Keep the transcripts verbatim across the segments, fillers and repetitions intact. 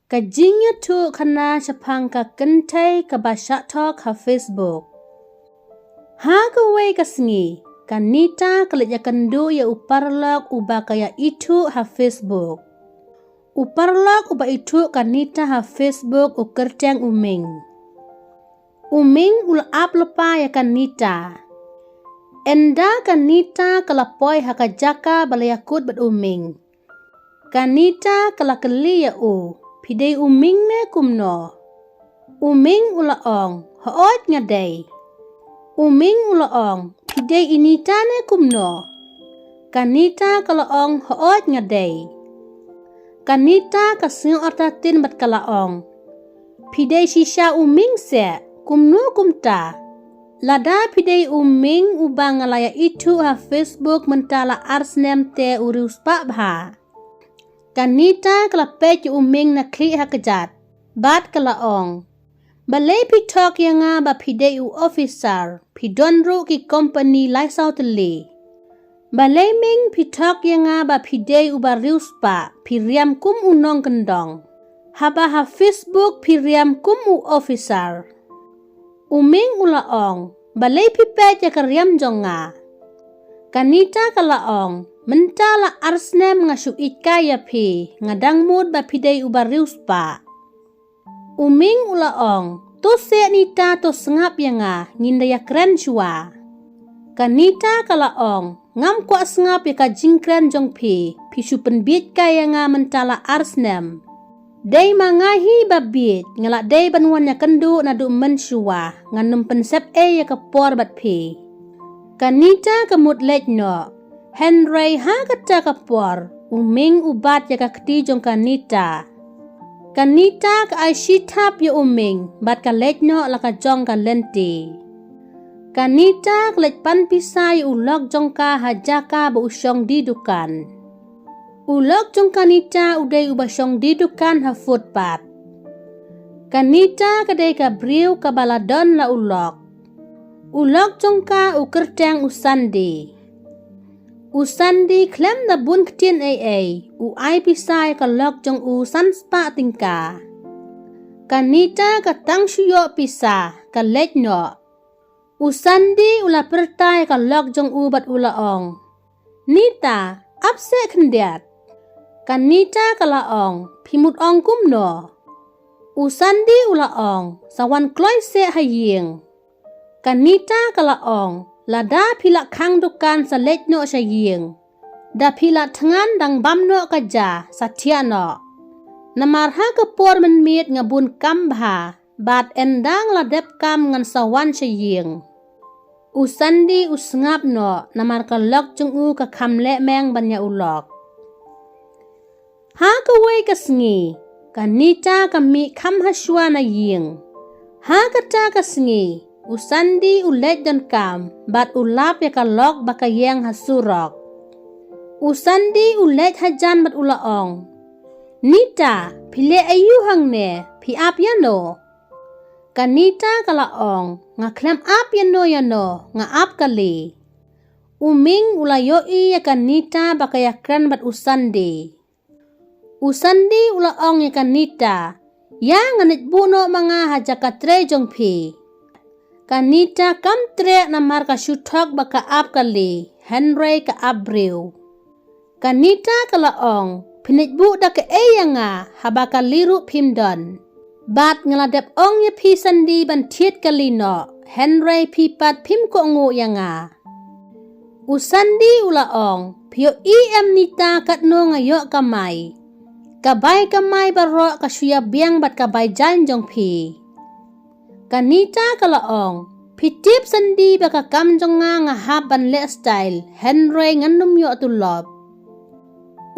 Ka jingïathuhkhana shaphang ka kynthei kaba shah thok ha Facebook. Ha kawei ka sngi, ka Nita ka leit ïakynduh ïa u paralok uba ka ïa ithuh ha Facebook. U paralok uba ithuh ka Nita ha Facebook u kyrteng u Ming. U Ming u la ap lypa ïa ka Nita. Ynda ka Nita ka la poi ha ka jaka ba la ïakut bad u Ming, ka Nita ka la kylli ïa u, "Phi dei u Ming ne kumno?" U Ming u la ong, "Hooid nga dei." U Ming u la ong, "Phi dei i Nita ne kumno?" Ka Nita ka la ong, "Hooid nga dei." Ka Nita ka sngew artatien bad ka la ong, "Phi dei shisha u Ming seh, kumno kumta? Lada phi dei u Ming uba nga la ïa ithuh ha Facebook mynta la ar snem te u riewspah bha." Ka Nita ka la peit ïa u Ming na khlieh ha kjat bad ka la ong, "Balei phi thok ïa nga ba phi dei u officer, phi don ruh ki kompani lai saw tylli? Balei Ming phi thok ïa nga ba phi dei uba riewspah, phi riam kum u nongkyndong, haba ha Facebook phi riam kum u officer?" U Ming u la ong, "Balei phi peit ïa ka riam jong nga?" Ka Nita ka la ong, "Mynta la ar snem nga shu ïeit kai ïa phi, nga dang mut ba phi dei uba riewspah." U Ming u la ong, "To seh Nita, to sngap ïa nga, ngin da ïakren shuwa." Ka Nita ka la ong, "Ngam kwah sngap ïa ka jingkren jong phi, phi shu pynbiej kai ïa nga mynta la ar snem. Dei ma nga hi ba biej, nga la dei ban wan ïakynduh naduh mynshuwa, ngan ym pynsep ei ïa ka por bad phi." Ka Nita ka mut leit noh. Hynrei ha kata ka por, u Ming u bat ïa ka kti jong ka Nita. Ka Nita ka ai shi thap ïa u Ming, bad ka leit noh la ka jong ka lynti. Ka Nita ka leit pan pisa ïa u lok jong ka ha jaka ba u shong die dukan. U lok jong ka Nita u dei uba shong die dukan ha footpath. Ka Nita ka dei ka briew kaba la don la u lok. U lok jong ka u kyrteng u Sandi. U Sandi khlem da bun ktien ei ei, u ai pisa ïa ka lok jong u san spah tyngka. Ka Nita ka tang shu ïoh pisa, ka leit noh. U Sandi u la pyrta ïa ka lok jong u bad u la ong, "Nita, ap seh khyndiat." Ka Nita ka la ong, "Phi mut ong kumno?" U Sandi u la ong, "Sa wan kloi seh ha ïing." Ka Nita ka la ong, "Lada phi la khang dukan sa leit noh sha ïing. Da phi la thngan dang bam noh ka ja, sa thiah noh. Namar ha ka por mynmiet nga bun kam bha, bad ynda nga la dep kam ngan sa wan sha ïing." U Sandi u sngap noh, namar ka lok jong u ka kham leh meng ban ïa u lok. Ha kawei ka sngi, ka Nita ka mih kham ha shuwa na ïing. Ha kata ka sngi, u Sandi u leit donkam, bad u lap ïa ka lok ba ka ïeng ha surok. U Sandi u leit hajan bad u la ong, "Nita, phi leh aïu hangne, phi ap ïano?" Ka Nita ka la ong, "Nga khlem ap ïano ïano, nga ap kali." U Ming u la ïohi ïa ka Nita ba ka ïakren bad u Sandi. U Sandi u la ong ïa ka Nita, "Ïa ngan ïeit buh noh ma nga ha jaka trei jong phi." Ka Nita kam treh namar ka shu thok ba ka ap kali, hynrei ka ap briew. Ka Nita ka la ong, "Phin ïeit buh da kaei ïa nga, haba kali ruh phim don? Bad nga la dep ong ïa phi Sandi ban thied kali noh, hynrei phi pat phim kohnguh ïa nga." U Sandi u la ong, "Phi ïohi em Nita katno nga ïoh kamai? Ka bai kamai baroh ka shu ïa biang bad ka bai jaiñ jong phi." Ka Nita ka la ong, "Phi tip Sandi ba ka kam jong nga nga hap ban leh style, hynrei ngan ym ïoh tulop."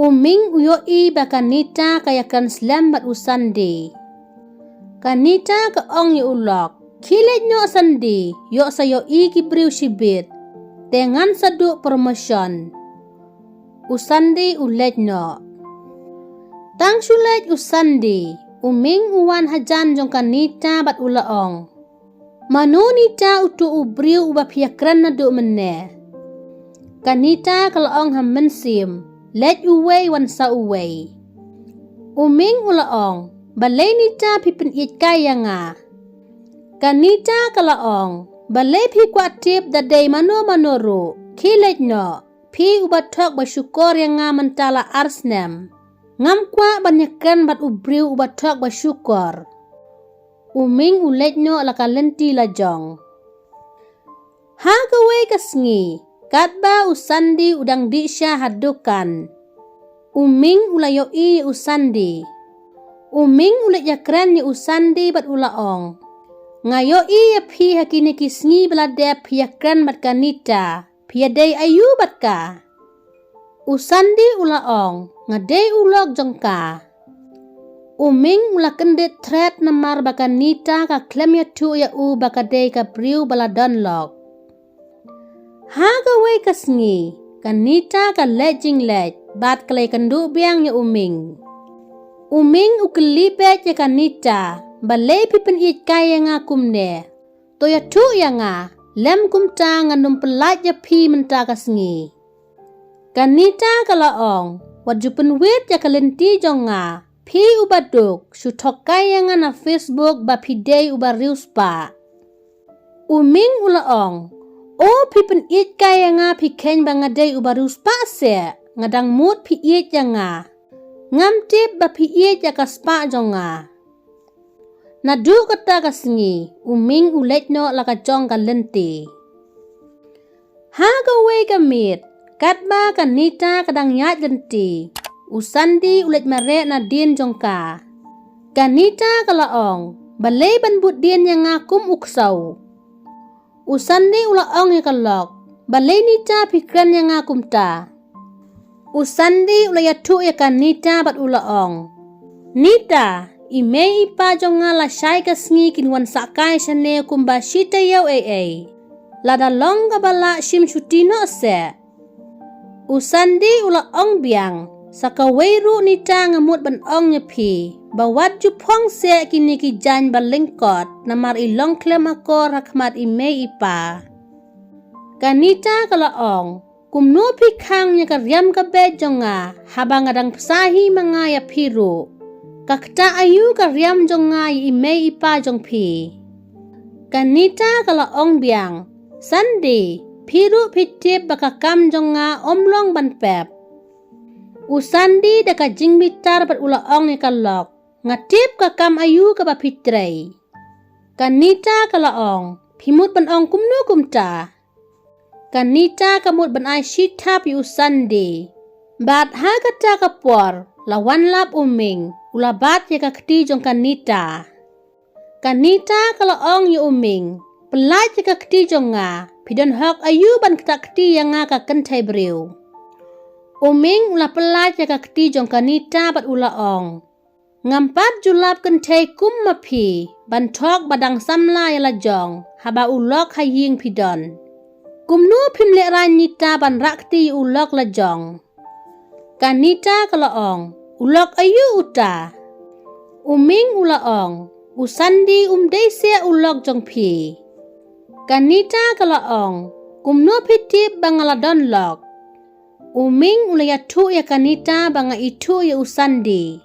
U Ming u ïohi ba ka Nita ka ïakren slem bad u Sandi. Ka Nita ka ong ïa u lok, "Khie leit noh Sandi, ïoh sa ïohi ki briew shibit. Te ngan sa duh promotion." U Sandi u leit noh. Tang shu leit u Sandi, u Ming u wan hajan jong ka Nita bad u la ong, "Mano Nita uto u briew uba phi ïakren naduh mynne?" Ka Nita ka la ong ha mynsiem, "Leit uwei wan sa uwei." U Ming u la ong, Balei Nita phi pynïeit kai ïa nga? Ka Nita ka la ong, balei phi kwah tip da dei mano mano ruh, khie leit noh, phi uba thok ba shukor ïa nga mynta la ar snem. Ngam kwah ban ïakren bad u briew uba thok ba shukor. U Ming u leit noh la ka lynti la jong. Ha kawei ka sngi, katba u Sandi u dang dih sha ha dukan, u Ming u la ïohi ïa u Sandi. U Ming u leit ïakren ïa u Sandi bad u la ong, nga ïohi ïa phi ha kine ki sngi ba la dep phi ïakren bad ka Nita, phi ïadei aïu bad ka? U Sandi u la ong, nga dei u lok jong ka. U Ming u la kyndit thret namar ba ka Nita ka khlem ïathuh ïa u ba ka dei ka briew ba la don lok. Ha kawei ka sngi, ka Nita ka leit jingleit bad ka la ïakynduh biang ïa u Ming. U Ming u kylli beit ïa ka Nita, balei phi pynïeit kai ïa nga kumne? To ïathuh ïa nga, lem kumta ngan ym pyllait ïa phi mynta ka sngi. Ka Nita ka la ong, wat ju pynwit ïa ka lynti jong nga, phi uba duk, shu thok kai ïa nga na Facebook ba phi dei uba riewspah. U Ming u la ong, o phi pynïeit kai ïa nga phi kheiñ ba nga dei uba riewspah seh, nga dang mut phi ïeit ïa nga. Ngam tip ba phi ïeit ïa ka spah jong nga. Naduh kata ka sngi, u Ming u leit noh la ka jong ka lynti. Ha kawei ka miet, katba ka Nita ka dang ïaid lynti, u Sandi u leit mareh na dien jong ka. Ka Nita ka la ong, balei ban bud dien ïa nga kum u ksew? U Sandi u la ong ïa ka lok, balei Nita phi kren ïa nga kumta? U Sandi u la ïathuh ïa ka Nita bad u la ong, Nita, i mei i pa jong nga la shai ka sngi kin wan sah kai shane kumba shi taïew ei ei. Lada long kaba lah shim shuti noh seh. U Sandi u la ong biang, sa kawei ruh Nita nga mut ban ong ïa phi, ba wat ju phong seh kine ki jaiñ ba lyngkot namar i long khlem akor ha khmat i mei i pa. Ka Nita ka la ong, kumno phi khang ïa ka riam ka beit jong nga, haba nga dang pyrshah hi ma nga ïa phi ruh. Ka ktah aïu ka riam jong nga ïa i mei i pa jong phi? Ka Nita ka la ong biang, Sandi, phi ruh phi tip ba ka kam jong nga ym long ban pep. U Sandi da ka jingbitar bad u la ong ïa ka lok, nga tip ka kam aïu kaba phi trei. Ka Nita ka la ong, phi mut ban ong kumno kumta? Ka Nita ka mut ban ai shi thap ïa u Sandi. Bad ha kata ka por, la wan lap u Ming, u la bat ïa ka kti jong ka Nita. Ka Nita ka la ong ïa u Ming, pyllait ïa ka kti jong nga, phi don hok aïu ban ktah kti ïa nga ka kynthei briew? U Ming u la pyllait ïa ka kti jong ka Nita bad u la ong, ngam pat ju lap kynthei kum ma phi, ban thok ba dang samla ïa la jong, haba u lok ha ïing phi don. Kumno phim lehraiñ Nita ban rah kti ïa u lok la jong? Ka Nita ka la ong, u lok aïu uta? U Ming u la ong, u Sandi um dei seh u lok jong phi. Ka Nita ka la ong, kumno phi tip ba nga la don lok? U Ming u la ïathuh ïa ka Nita ba nga ithuh ïa u Sandi.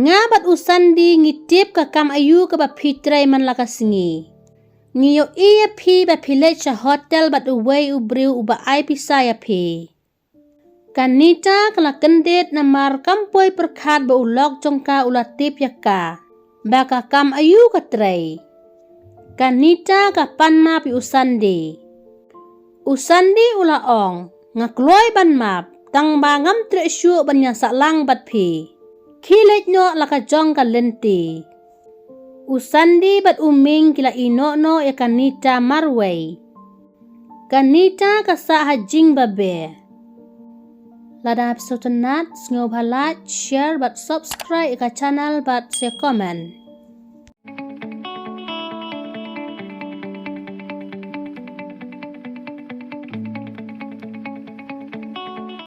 Nga bad u Sandi ngi tip ka kam aïu kaba phi trei man la ka sngi. Ngi ïohi ïa phi ba phi leit sha hotel bad uwei u briew uba ai pisa ïa phi. Ka Nita ka la kyndit namar kam poi pyrkhat ba u lok jong ka u la tip ïa ka ba ka kam aïu ka trei. Ka Nita ka pan map ïa u Sandi. U Sandi u la ong, nga kloi ban map, tang ba ngam treh shuh ban ïa sahlang bad phi. Khie leit noh la ka jong ka lynti. U Sandi bad u Ming ki la ïehnoh noh ïa ka Nita marwei. Ka Nita ka sah ha jingbabe. Lada phi sngewtynnat, sngewbha like, share bad subscribe ïa ka channel bad sa comment.